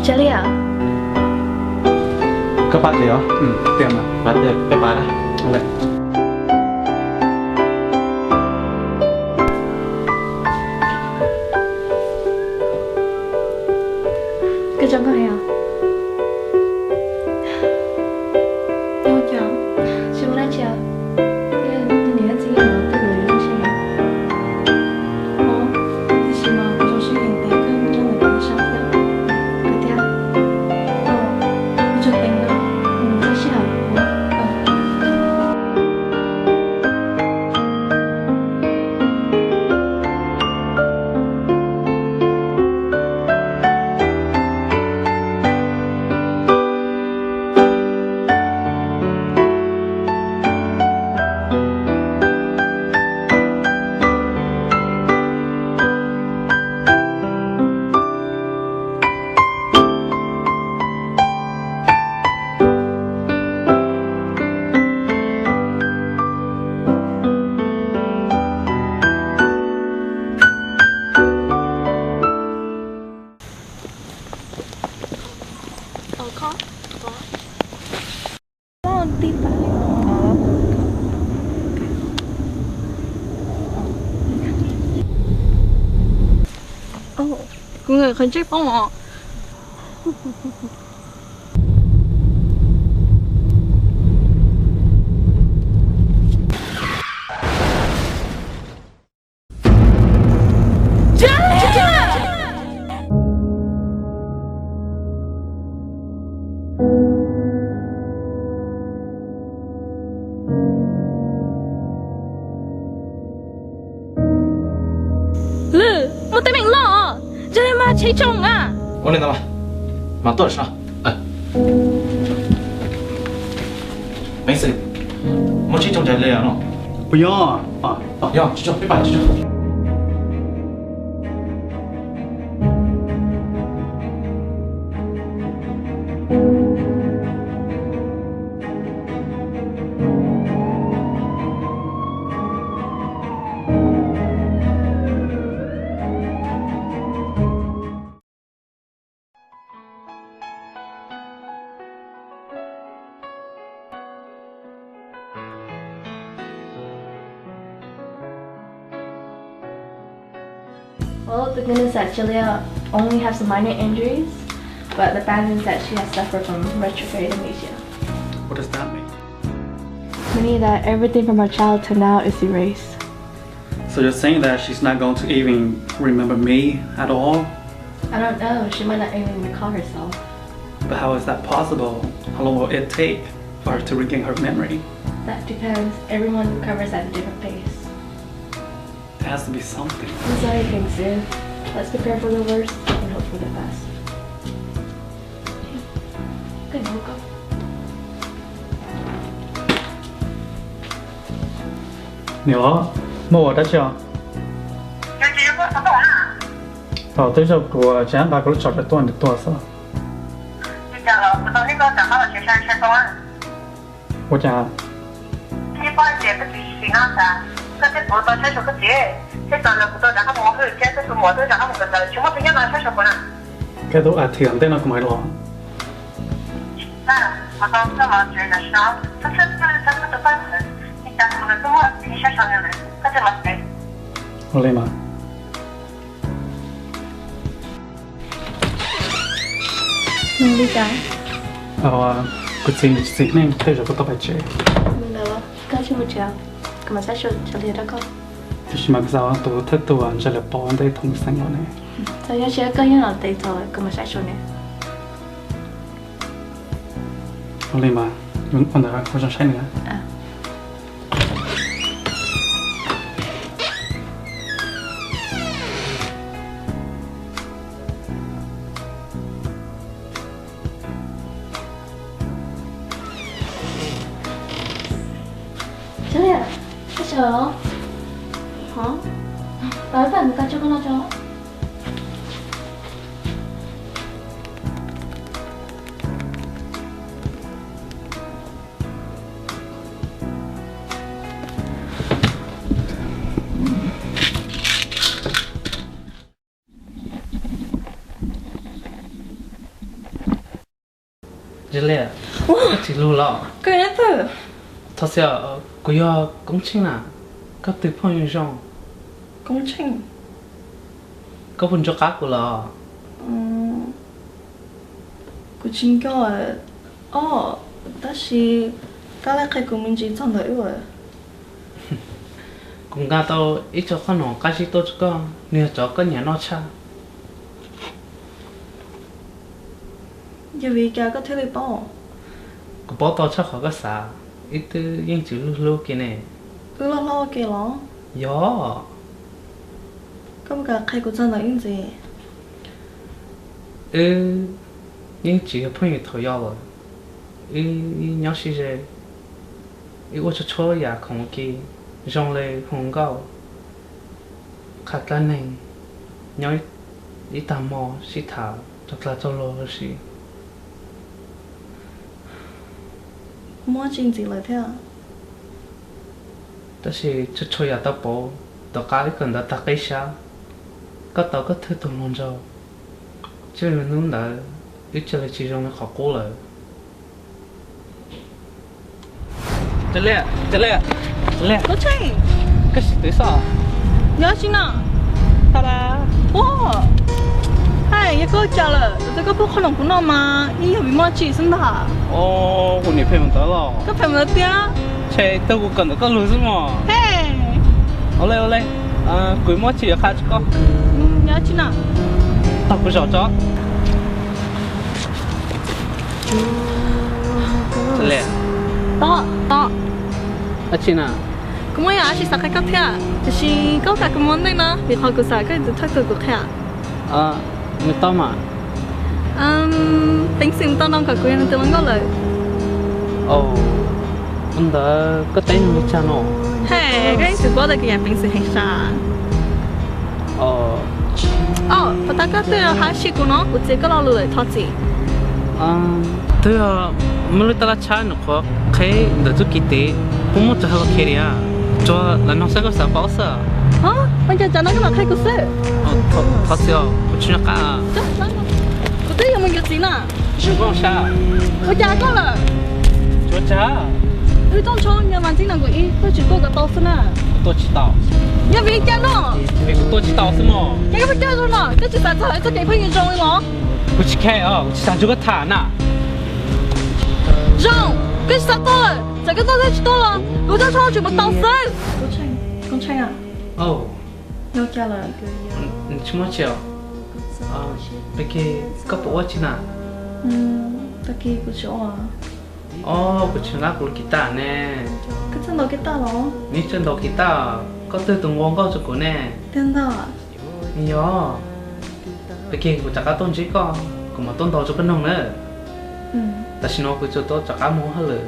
Cog Liam, koj pab tiag os? Tiag mas, pab tiag, peb pab na. Koj tso koj heev os. Ua cas? Tsis muaj dab tsi os. Niam thiab txiv yeej hnov tej lus loj loj xwb. Tab sis mas kuv zoo siab li tias koj nyob ntawm kuv ib sab thiab. Koj thiab. Ua tsaug heev na. Tab sis hais. Kuv nkawd qhov ntsej poob os. Lwm, muaj teeb meem loj, yog li mas tsheb tsoo na. Ua li ntawd mas, mas tuaj lawm no. Peev xwm, muaj tsheb tsoo ncaim li no. Puas yog? Yog, tsis tsoo, peb pab tsis tsoo. Well, the good news is that Julia only has some minor injuries, but the bad news is that she has suffered from retrograde amnesia. What does that mean? Meaning that everything from her childhood till now is erased. So you're saying that she's not going to even remember me at all? I don't know. She might not even recall herself. But how is that possible? How long will it take for her to regain her memory? That depends. Everyone recovers at a different pace. There has to be something. I'm sorry, Peng Su. Let's prepare for the worst and hope for the best. Niam, muaj ua dab tsi os? Thaum twb yog kuv tsis nqa kuv lub tsho rau tuaj nws tuaj xwb. Ua cas? Koj tus a thiv ntej no kuv mam los. Ua li mas. Li cas? Kuv txiv nws tsis txiv neej, tej zaum kuv tau pais tsev. Koj tsis mus tsev, kuv mam saib xyuas Cov Liam rau koj. Tiam sis mas kuv xav tus thawj tug Ntsa Liam Pov ntej thaum nws xeem los ne. Txawm yog tsis yog koj yeej los tes txog kuv mam saib xyuas ne. Ua li mas, ua ntawd kuv zoo saib nws. Cov Liam, koj sawv los? Hov, pab pab mus koj tso koj no tso. Liam, koj tsis lug los? Thov txim, kuv yog Koob Tsheej na, koj tus phooj ywg zoo. Koob Tsheej, koj puas nco qab kuv los? Kuv tsis nco os, tab sis koj li qhia kuv me ntsis txog ntawm wb. Kuv nqa tau ib co qhob noom qab zib tuaj rau koj, nws yog cov koj nyiam noj tshaj. Yog vim li cas koj thiaj li paub? Kuv paub tau tshaj qhov koj xav, wb twb yeej tsis hlub hlub kiag ne. Wb loj hlob ua ke los? Yog. Koj puas kam qhia kuv txog ntawm wb ntxiv? Wb yeej tsis yog phooj ywg thaum yau lawm, wb nyob sib ze, wb ua txhua txhua yam khoom ua ke, zoo li hu nkauj, qha dab neeg, nyob ib tag hmo sib tham txog dab tsi los lawm si. Muaj tsis ntxiv lawm thiab. Tab sis txhua txhua yam tau pauv tom qab wb kawm ntawv tag qib sab, koj tau koj thwj tug hluas nraug, thiaj li hnub ntawd wb thiaj li tsis zoo li qhov qub lawm. Cov Liam, Cov Liam, Cov Liam, koj sim twv xwb. Nyob tsis no. Ua, hais yog koj cas lawm, txawm koj pub qhob noom kuv noj mas ib yog vim muaj tsis xwb ntag. Kuv niam phem mus ntawd los? Koj phem mus ntawd tiag. Ntshe twb kuv kawm ntawm koj lug xwb mog. Ua li, ua li, kuv muaj tsis yuav qha tsis koj. Nyob tsis no. Tog kuv zaum tso. Cov Liam, tog, tog, dab tsi na? Kuv muaj yam dab tsi xav qhia koj thiab, tiam sis koj kam kuv mus ua ntej no vim qhov kuv xav koj tus thawj tug kuv qhia. Nws tau mas. Peev xwm tau nrog kom kuv yog nws tus hluas nkauj lawm. Ua ntawd koj teb nws li cas no? Hais koj yeej tsis paub tias kuv nyiam peev xwm heev sas. Os, puas tas koj twb hais tsis kuv no, kuv txiav koj lo lus lawm, thov txim. Twb yog muaj lub taj laj tshab nyuam qhuav qheb ntawm txuj kev tiv, kuj muaj txoj hauj lwm li a, tsuas lam nug xwb koj xav paub xwb. Ua cas tsam no koj mam qhia kuv xwb? Thov txim os, kuv tsis nco qab. Kuv twb yuav mus yuav txiv na. Ua cas koj lawm? Wb rooj tshoob nyob mas ntxib nees nkaum ib, koj tsis tuaj kom tau xwb na. Kuv tuaj tsis tau. Yog vim li cas no? Vim kuv tuaj tsis tau xwb mog. Ces koj pheej coj zoo no, koj tsis xav txog lawv txoj kev phooj ywg zoo li los? Kuv tsis care os, kuv tsis xav nrog koj tham na. Zoo, koj tsis xav tuaj lawm, txawm koj tuaj thiab tsis tuaj los kuv rooj tshoob tsis mus tau xwb. Koob Tsheej, Koob Tsheej a. Yog cas lawm? Tsis muaj tsi os. Tag kis koj puas ua tsi na? Tag kis kuv tsis ua. Os, kuv tsis nqa kuv lub kiv tas ne. Koj txawj ntaus kiv tas los? Nws txawj ntaus kiv tas, koj twb tus nqua nkauj rau kuv ne. Tiag ntag. Yog, tag kis kuv rov qab tuaj ntsib koj, kuv mam tuaj ntaus rau koj mloog na. Tam sim no kuv tsuas tau rov qab mus hauj lwm,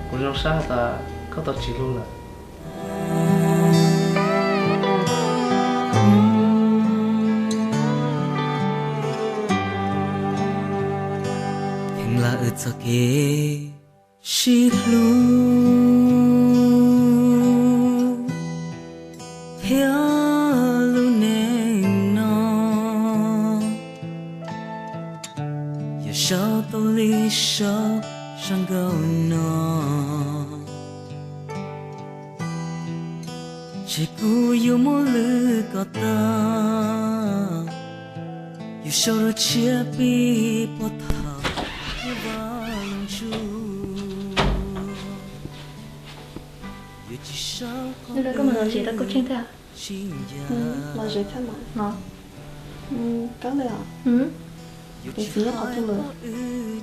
kuv zoo siab tas koj tau tsis lug lawm. Heev lawm txoj kev sib hlub thiab lub neej no, yog sau tau li sau sab nkauj no. Ces kuv yuav muab lwm kom tag, yuav sau rau tshiab pib puag thaum Vaj Loog Ntsuj. Yuav tsis sau qhov twg tsis ncav. Los zem thiab mas no. Kab li os. Peev xwm nyob qhov twg lawm?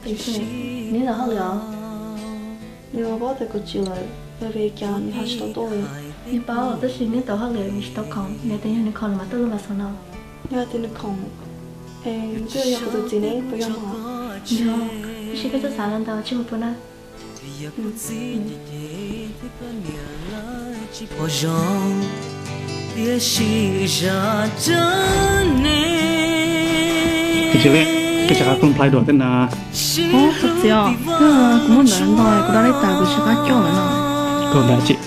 Peev xwm, neb los hauj lwm os. Nws paub tias kuv tsis lawm, yog vim li cas nws ho tsis tau tuaj li? Nws paub, tab sis neb tau hauj lwm nws tsis tau khoom, nws tias yog nws khoom nws mam tuaj lub mas xav no. Yog tias nws khoom, es nws twb yog kuv tus txiv ne, puas yog mas? Yog, tab sis koj txhob xav li ntawd, tsis muaj pua na. Pom zoo, tiam sis zam rab ne. Koj tsis qab plooj plhaib dua thiab na. Ub, txiv os, kuv muaj ntawv ntau, kuv dab li tas kuv tsis qab coj lawm no. Koj ntawv tsis.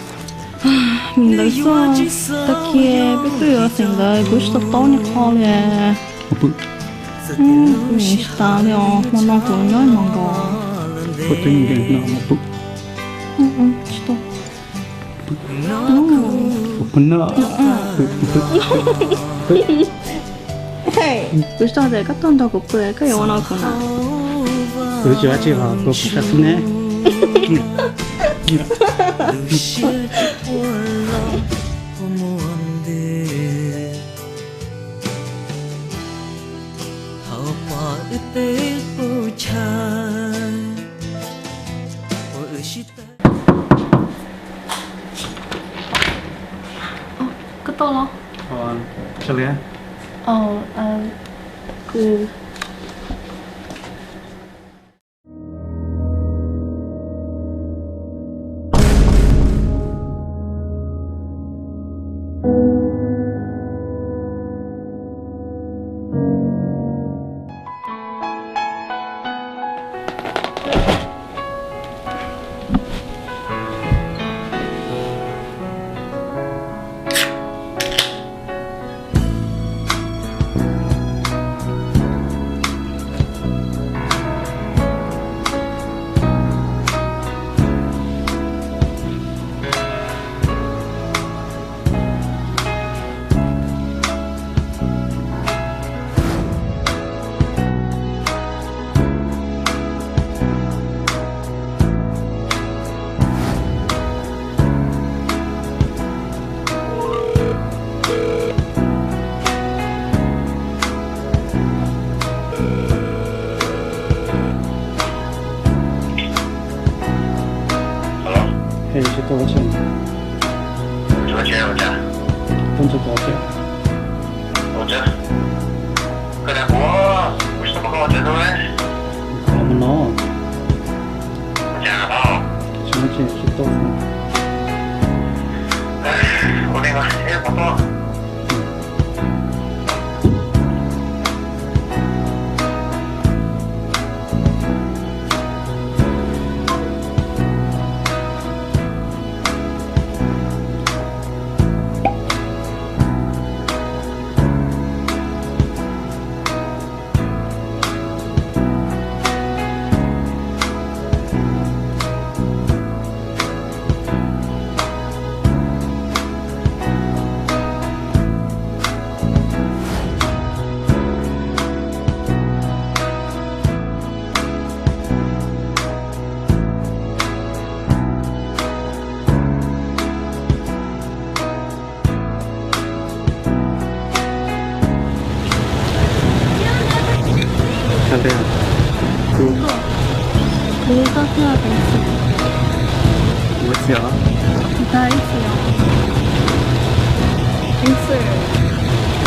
Mus ntawd xwb, tag kis peb twb yuav xeem ntawd kuv tsis tau paub nyob qhov li. Kuv tsis tas li os, hmo no kuv nyob hmo nkaus. Ua tus nkeeg no mus pw. Tsis tau. Pw no. Pw, pw, pw, pw. Kuv tsis tau tias koj tuaj nrog kuv pw koj yuav ua no kuv na. Kuv tsis ua tsi os, kuv pw xwb ne. Koj tau los? Tsis li. Alo. Hej, tsis tau ua tsi. Tsis ua tsi ua cas? Tuaj ntsib koj tsev. Ua tsi? Koj dag kuv, kuv tsis tau pom koj ua tsev no. Qhov mus no. Ua cas no? Tsis muaj tsi, tsis tau xwb. Ua li mas ib pom tuaj. Tsis li. Kuv, kuv koj thiaj peev xwm. Ua txiv os. Tsis tau ib txwm os. Peev xwm.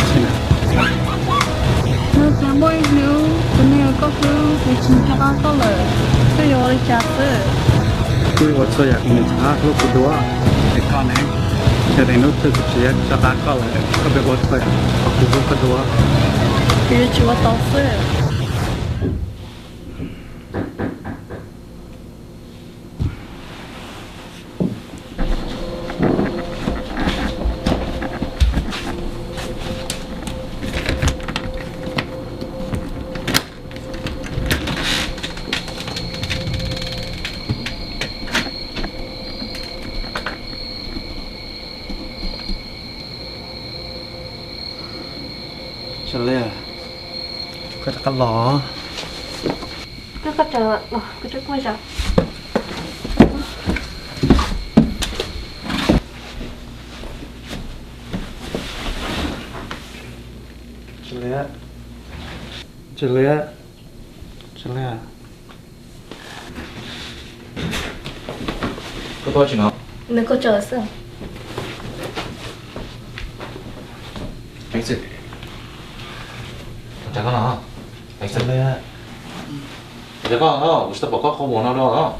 Tsis na. Yog tias muaj ib hnub kuv nyiam koj hlub, kuv tsis nco qab koj lawm, koj yuav ua li cas xwb? Kuv yuav ua txhua yam kuv nyiam tshaj hlub kuv dua. Es koj ne? Yog tias hnub twg kuv tsis nco qab koj lawm, koj pheej ua txhua yam kom kuv hlub koj dua. Kuv yuav tsis ua tau xwb. Tsis li, koj rov qab los. Koj, koj rov los, kuv rov qab los. Tsis li, tsis li, tsis li. Koj tuaj tsis no? Nws koj tso xwb. Peev xwm. Ua cas koj no? Peev xwm. Ua cas koj no? Kuv tsis tau pom koj qhov muag no dua los.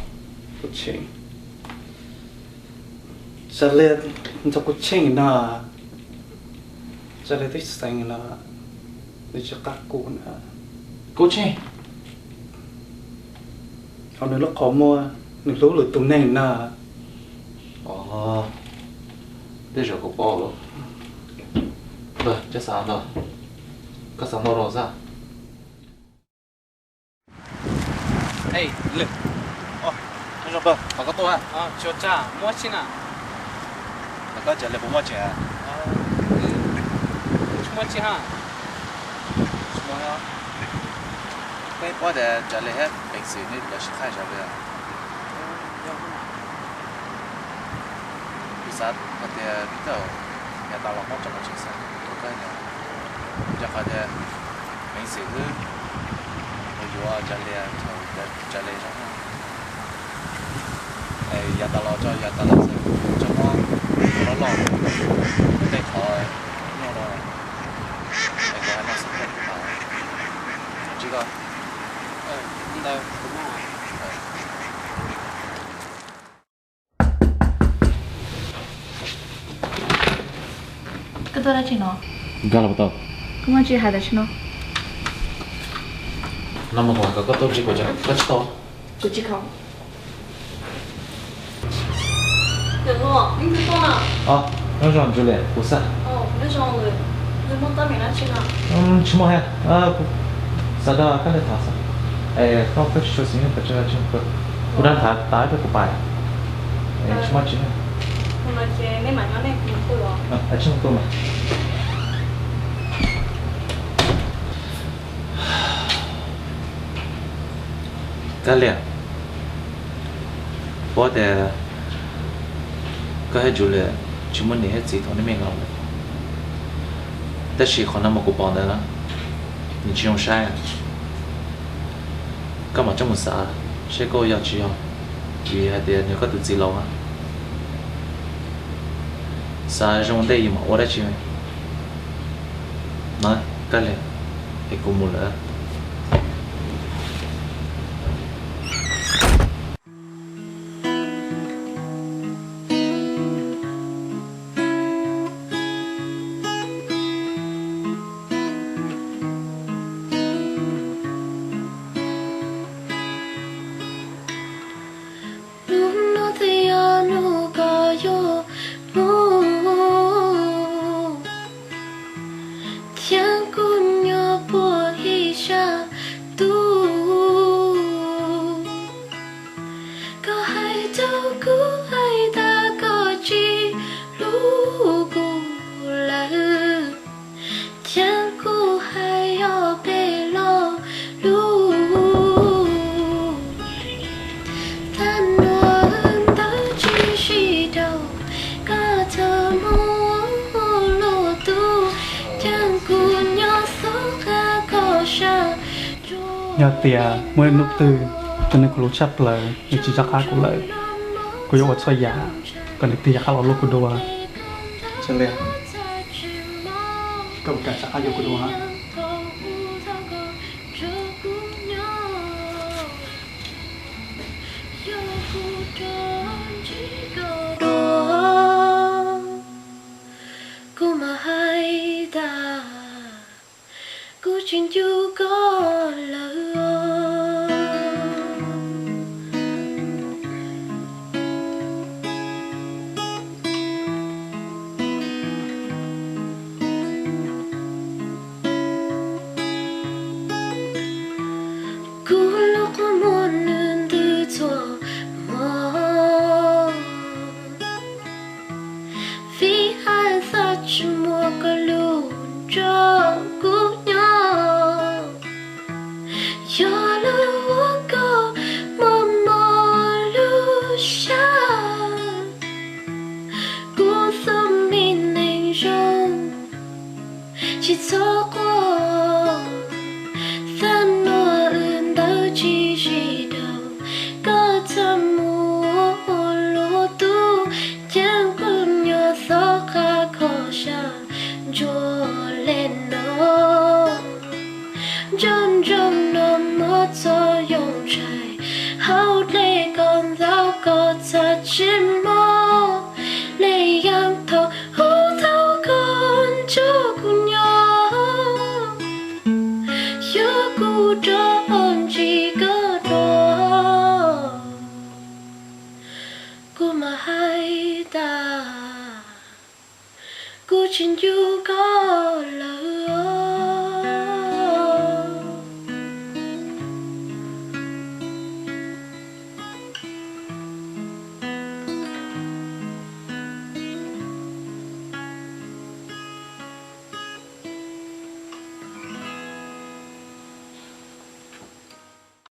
Kuv tseem, Tsa Lias nrog kuv tsheej no, Tsa Lias twb xeev no, nws tsis qab kuv na. Kuv tsheej. Hauv nws lub qhov muag, nws hlub lwm tus neeg na. Os, tej zaum kuv paub lawm. Ntag, tsis xav ntau, koj xav ntau los xwb. Zoo, qhov koj tuaj, muaj tsi na? Koj cov lias puas muaj tsev? Tsis muaj tsi ha. Koj paub tias cov lias thiab peev xwm nej lawv sib qhaij zog li? Kuv xav hais tias koj yav tas los muab tso pov tseg xwb, rau qhov tias peev xwm xwb mus yuav cov lias thaum cov lias zoo. Yav tas los tso yav tas los xwb, tso muab loj loj tej qhov nyuaj rau. Es kuv hais no xwb, koj tsis koj. Koj tuaj dab tsi no? Nkag los puas tau? Koj muaj tsi hais tam sim no? No mas kuv hais kom koj tuaj ntsib kuv, koj tsis tau. Kuv tsis khaus. Nyob zoo Ntsuj Lias, kuv xav. Tsis muaj thiab, kuv xav nrog koj li tham xwb. Es koj, koj tsis tshua xis neej pes tsawg, tsis muaj koj, kuv rov tham tas rau kuv pais. Tsis muaj tsi. Tsis muaj koj mas. Kab Lias, paub tias koj thiab Ntsuj Lias tsis muaj niam thiab txiv thaum nej me nyuam, tab sis qhov no mas kuv pom ntawd nws tsis zoo saib. Koj mam coj mus xav seb koj yog tsis yog, vim hais tias nws yog koj tus txiv laus. Xav zoo ntej yus mam ua dab tsi. No, Kab Lias, es kuv mus lawm. Hnub no twb yog hnub koj yuav mus, thiab kuv nyob puag ib sab ntuj. Koj hais rau kuv hais tias koj tsis hlub kuv lawm, thiab kuv hais yog peb lo lus. Thaum no ntawd tsis sib tau, koj txawm mus ua luag tub, thiab kuv nyob xauj qab koj sab. Yog tias muaj ib hnub twg tus neeg kuv hlub tshaj plaws nws tsis rov qab kuv lawm, kuv yuav ua txhua yam kom nws tig rov qab los hlub kuv dua. Ntsuj Lias, koj puas kam rov qab yuav kuv dua? Kuv mam hais tias kuv tsis nco koj lawm. Kuv lub kua muag nws ntws txhua hmo, vim hais tias tsis muaj koj lub ntsej kuv nyob. Yog lawm ua koj mos mos lub siab, kuv xub me neeg zoo tsis txhob quaj. Thaum no wb ntawd tsis sib tau, koj txawm mus ua luag tub, thiab kuv nyob xauj qab koj sab ntsuab li no. Nco ntsoov no muaj txoj yoo ntshai, hauv dlej koj ntxov koj txhaj tsis mob li yav thaum ub thaum koj nrog kuv nyob. Yog kuv rov ntsib koj dua, kuv mam hais tias kuv tsis nco koj lawm.